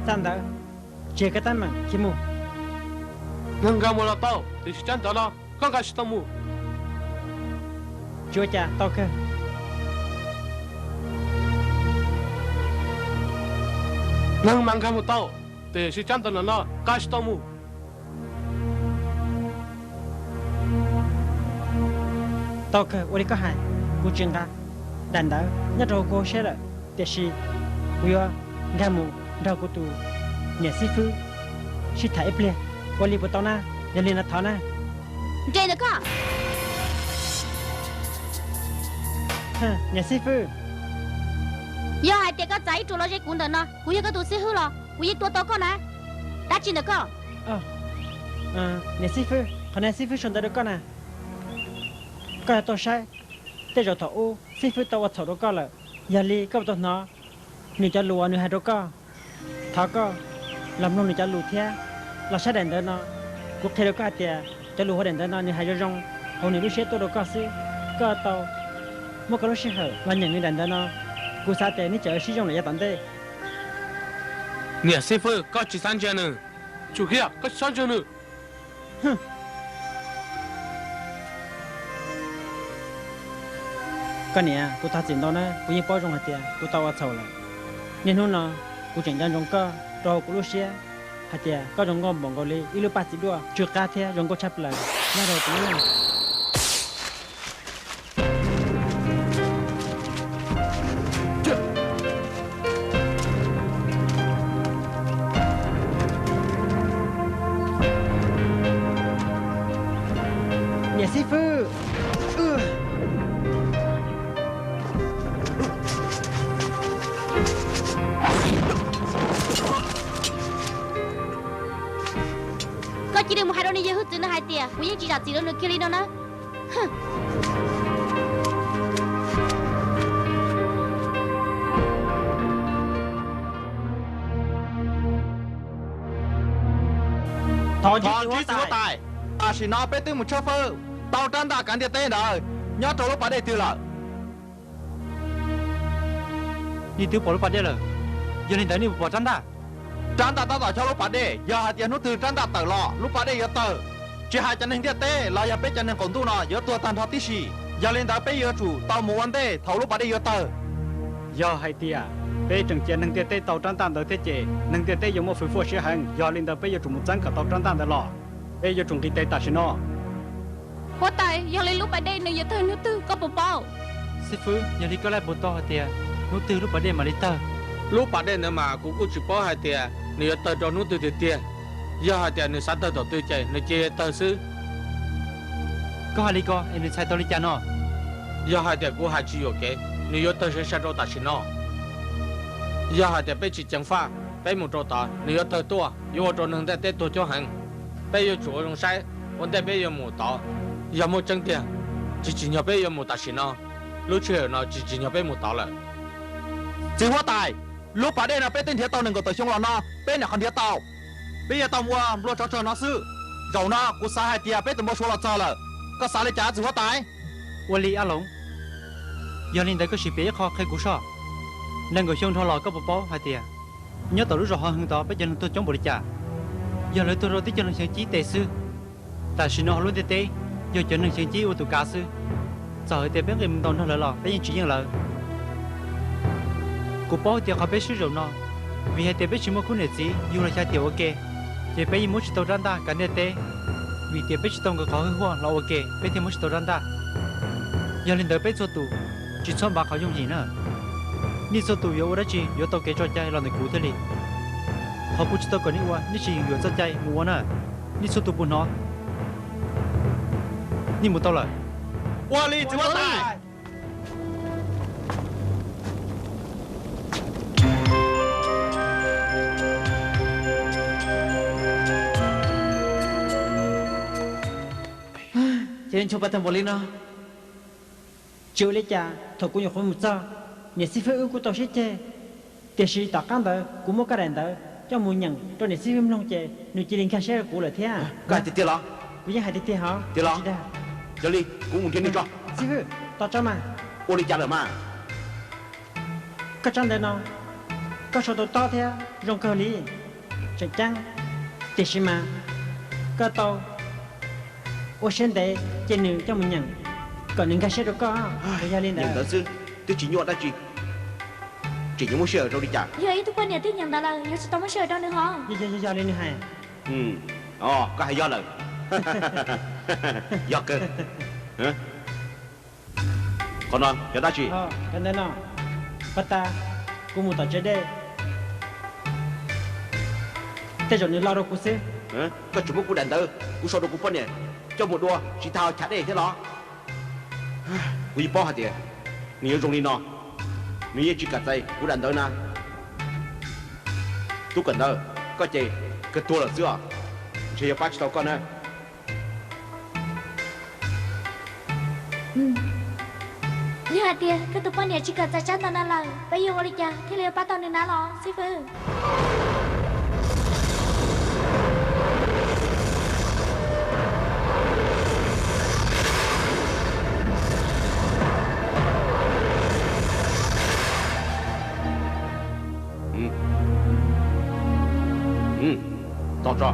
Txawm ntawd, tseg koj teeb meem, cia mus. Neeg nkag mus los tau, tiam sis tsab ntawv no koj nkag tsis tau mus. Tsis ua cas, tau kawg. Neeg mas nkag mus tau, tiam sis tsab ntawv no no nkag tsis tau mus. Tau kawg, ua li koj hais, kuv tsis nqa daim ntawv nyob rau hauv kuv hauv siab lawm, tiam sis kuv yuav nkag mus nrog kuv tus niam xib fwb sib tham ib pliag. Ua li puas tau na? Yog li no thov na. Nres ntawm koj. Niam xib fwb, yog hais tias koj txav ib ruam los ze kuv ntawm no, kuv yog koj tus xib hwb los kuv yeej tua tau koj na. Dab tsi ntawm koj? Niam xib fwb, qhov niag xib fwb sau ntawv rau koj na. Koj yuav tau saib, tej zaum thaum ub xib fwb tau ua txhaum rau koj lawm, yog li koj puas tau hnov nws cov lus uas nws hais rau koj. Thov koj los mloog nws cov lus thiab los saib daim ntawv no. Kuv qhia rau koj hais tias cov lus hauv daim ntawv no nws hais zoo zoo hauv nws lub siab tuaj rau koj xwb. Koj tau muab koj lub sij hawm los nyeem nws daim ntawv no, kuv xav tias nej tseem sib zoo lawm yav tom ntej. Niam xib fwb, koj tsis txhob ntsia nws. Tsum Khiab, koj tsis txhob ntsia nws. Koj niam, kuv thov txim ntau na, kuv yeej paub zoo hais tias kuv tau ua txhaum lawm. Niaj hnub no kuv tseem nco ntsoov koj rau hauv kuv lub siab hais tias koj zoo nkauj npaum nkaus li ib lub paj txiv duaj tsw qab thiab zoo nkauj tshaj plaws nyob rau kuv lub neej. Niam xib fwb, koj cia li mus hais rau niag yawg hwj txwv no hais tias kuv yeej tsis zam txim rau nws kiag li no na. Thov ntsib txiv huab tais, tam sim no peb twb mus tshawb fawb tau rab ntaj kav ntiaj teb ntawd nyob rau lub pas dej twg lawm? Nej twb pom lub pas dej lawm, yog li ntawd nej puas pom rab ntaj? Rab ntaj tab tom chob lub pas dej, yog hais tias hnub twg rab ntaj tawm los lub pas dej yuav tawg. Tsis hais cov neeg ntiaj teb los yog peb cov neeg qaum ntuj no yuav tuag tag nrho tib si. Yog li ntawd peb yuav tsum tau mus ua ntej thaum lub pas dej yuav tawg. Yog hais tias peb tseem cia neeg ntiaj teb tau rab ntaj ntawd thiab ces neeg ntiaj teb yuav muaj fwv fwaj siab heev, yog li ntawd peb yuav tsum mus txeeb kom tau rab ntaj ntawd los. Peb yuav tsum nqis tes tam sim no. Huab tais, yog li lub pas dej nws yuav tawg hnub twg koj puas paub? Xib fwb, yog li koj laij puas tau hais tias hnub twg lub pas dej mam li tawg? Lub pas dej ntawd mas kuv kuj tsis paub hais tias nws yuav tawg rau hnub twg tiag tiag. Yog hais tias nws xav tawg thaum twg ces nws cia li tawg xwb. Koj hais li ko es nws txhais tau li cas no? Yog hais tias kuv hais tsis yuam kev, nws yuav tawg sai sai rau tam sim no. Yog hais tias peb tsis ceev faj, peb mus rau tod nws yuav tawg tuaj, yuav ua rau neeg ntiaj teb tuag coob heev. Peb yuav tsum ua zoo saib ua ntej peb yuav mus tod. Yog muaj tseeb tiag, tsis tsim nyog peb yuav mus tam sim no. Lub sij hawm no tsis tsim nyog peb mus tod lawm. Txiv huab tais, lub pas dej no peb twb nrhiav tau nees nkaum tawm xyoo los no peb nyuam qhuav nrhiav tau. Peb yuav tau mus ua nplua tsov rog no xwb. Zaum no kuv xav hais tias peb tus npau suav los txog lawm. Koj xav li cas txiv huab tais? Ua li Ab Loov, yog li ntawd koj sim piav ib qho qhia kuv soj. Nees nkaum xyoo dhau los koj puas paub hais tias nyob tom lub zos Hov Hwv tod peb cov neeg tuag coob npaum li cas? Yog lawv tuag rau tib co neeg xyeev cib tes xwb. Tam sim no hauv lub ntiaj teb yog cov neeg xyeev cib ua tus kav xwb. Txawm hais tias peb nqis mus ntaus nrog lawv los peb yeej tsis yeej lawv. Kuv paub tias qhov peb swb zaum no vim hais tias peb tsis muaj khub niam txiv yug los xya tiam ua ke, ces peb yeej muab tsis tau rab ntaj kav ntiaj teb. Vim tias peb tsis tau nkawd qhov hwj huaj los ua ke peb thiaj muab tsis tau rab ntaj. Yog li ntawd peb txhua tus tsis txhob npav qhov yooj yim na. Nej txhua tus yuav ua dab tsi yuav tau kev tso cai los ntawm kuv thiaj li. Qhov kuv tsis tau kom nej ua nej sim yeem yuam txoj cai mus ua na. Nej txhua tus puas hnov? Nej mus tau lawm. Ua li txiv huab tais. Ces nchuav pais tag npaum li no. Tsis ua li cas, thaum kuv nyuam qhuav mus txog, niam xib fwb wb kuj tau sib ceg. Tiam sis tom qab ntawd kuv muab koj daim ntawv coj mus nyeem rau niam xib fwb mloog ces nws cia li nkag siab rau kuv lawm thiab. Koj hais tiag tiag los? Kuv yeej hais tiag tiag hos. Tiag los? Tsis dag. Yog li kuv mus nrhiav nws tso. Xib fwb, tos tso mas. Ua li cas lawm mas? Koj tsab ntawv no Koj sau tau tob thiab zoo kawg li, tseem ceeb. Tiam sis mas koj tau ua siab ntev cia nws coj mus nyeem kom nws nkag siab rau koj. Yog li ntawd xwb, twb tsis nyuaj dab tsi. Tseem yuav muaj sij hawm rau li cas? Yog ib tug poj niam twb nyeem ntawv lawm, yuav tsis tau muaj sij hawm rau nws hos. Yog li nws hais. Koj hais yog lawm. Yog kawg. Qhov no yog dab tsi? Cov ntawv no, pag tas kuv mus tom tsev dej, tej zaum nws lo rau kuv xwb. Koj tseem muab kuv daim ntawv kuv sau rau kuv poj niam coj mus dua tsis tag chav dej thiab los? Kuv yeej paub hais tias nws yuav zoo li no, nws yeej tsis kam txais kuv daim ntawv na. Tub kawm ntawv, koj ces kawg tuag lawm xwb os, ntshe yuav pab tsis tau koj na. Yog hais tias koj tus poj niam tsis kam txais tsab ntawv no lawm, peb yuav ua li cas thiaj li yuav pab tau nws na los xib fwb? Tso tso.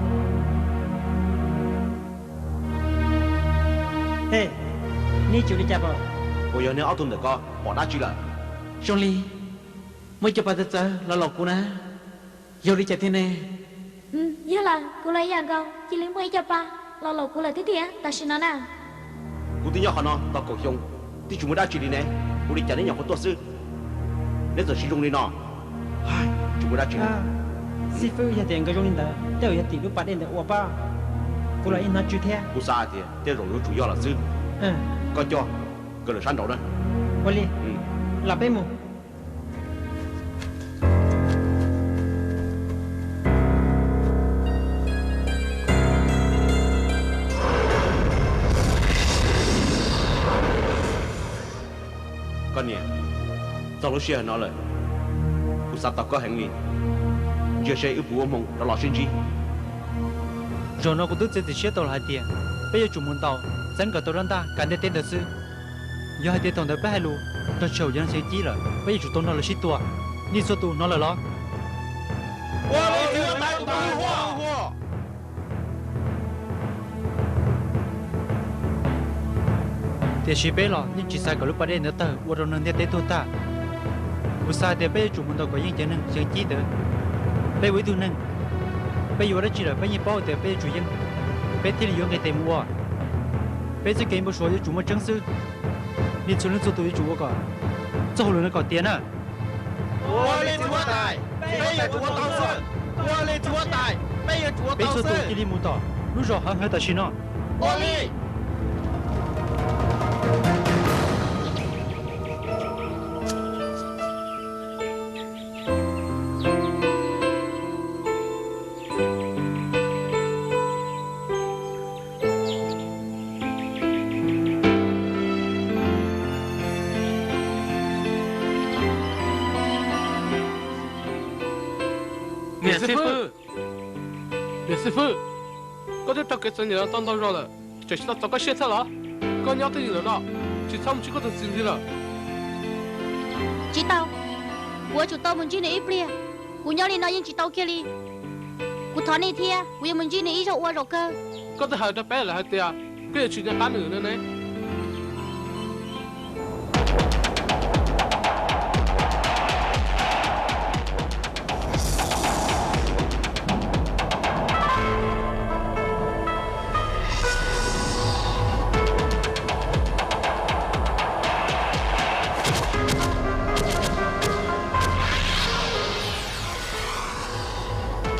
Hej, nej tsis ua li cas pom? Puas yog nej ob tug ntawm ko pom dab tsi lawm? Zoo li muaj cov pas txawv txawv los laum kuv na. Yog li cas tiag ne? Yog lawm, kuv los ib yam nkaus, cia li muaj ib co pas los laum kuv lawm thiab tiag tam sim no na. Kuv twb nyob qhov no tau kaum xyoo, twb tsis muaj dab tsi li ne. Ua li cas neb nyuam qhuav tuaj xwb, neb txawm siv zoo li no? Tsis muaj dab tsi. Xib fwb, yog tias nkawd zoo li ntawd, tej zaum yog tim lub pas dej ntawd ua pob. Kuv los ib hnov tsw thiab. Kuv xav hais tias tej zaum yuav tsum yog lawm xwb. Koj coj nkawd lawm sab nraud na. Ua li, los peb mus. Koj niam, txog lub sij hawm no lawm, kuv xav tos koj heev li. Ntsia seb wb puas muaj hmoo rov los sib ntsib. Zaum no kuv twb txiav txim siab tau los hais tias peb yuav tsum mus ntaus txeeb kom tau zaj ntaj kav ntiaj teb ntawd xwb. Yog hais tias thaum ntawd peb hais lus nrog Tshaum Yaj xeev Cib lawm, peb yuav tsum tau nrog lawv sib tua. Nej txhua tus hnov lawm los? Tiam sis peb los yeej tsis xav kom lub pas dej ntawd tawg ua rau neeg ntiaj teb tuag tag. Kuv xav tias peb yuav tsum mus ntaus kom yeej cov neeg xeev Cib ntawd. Peb ua ib tug neeg, peb yuav ua dab tsi lawm peb yeej paub tias peb yuav tsum yeej, peb thiaj li yuav nqis tes mus ua. Peb txoj kev npau suav yuav tsum muaj tseeb xwb. Nej txhua leej txhua tus yuav tsum ua kom txoj hauj lwm no kom tiav na. Peb txhua tus cia li mus tom lub zos Hav Hawv tam sim no. Niam xib fwb, niam xib fwb, koj twb raug kev txom nyem los tau ntau zaus lawm, tseem tsis tau txaus koj siab thiab los? Koj nyob twj ywm lawm no, tsis txhob mus ntsib koj tus txiv ntxwv lawm. Tsis tau, kuv yuav tsum tau mus ntsib nws ib pliag. Kuv nyob li no yeej tsis tau kiag li. Kuv thov nej thiab, kuv yuav mus ntsib nws ib zaug ua zaum kawg. Koj twb hais rau peb lawm hais tias koj yuav tsis nco qab nws no ne.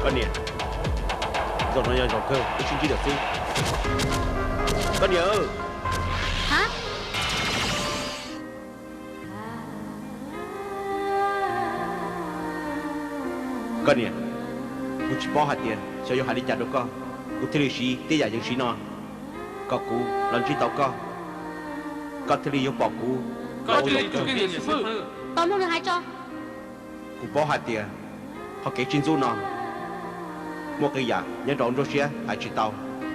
Koj niam, zaum no yog zaum kawg wb sib ntsib lawm xwb. Koj niam, koj niam, kuv tsis paub hais tias xyov yuav hais li cas rau koj, kuv thiaj li siv tej yam yees siv no kom kuv los ntsib tau koj, koj thiaj li yuav pom kuv. Tau mloog nws hais tso. Kuv paub hais tias qhov kev sib ntxub no muaj qee yam nyob rau nruab siab hais tsis tau.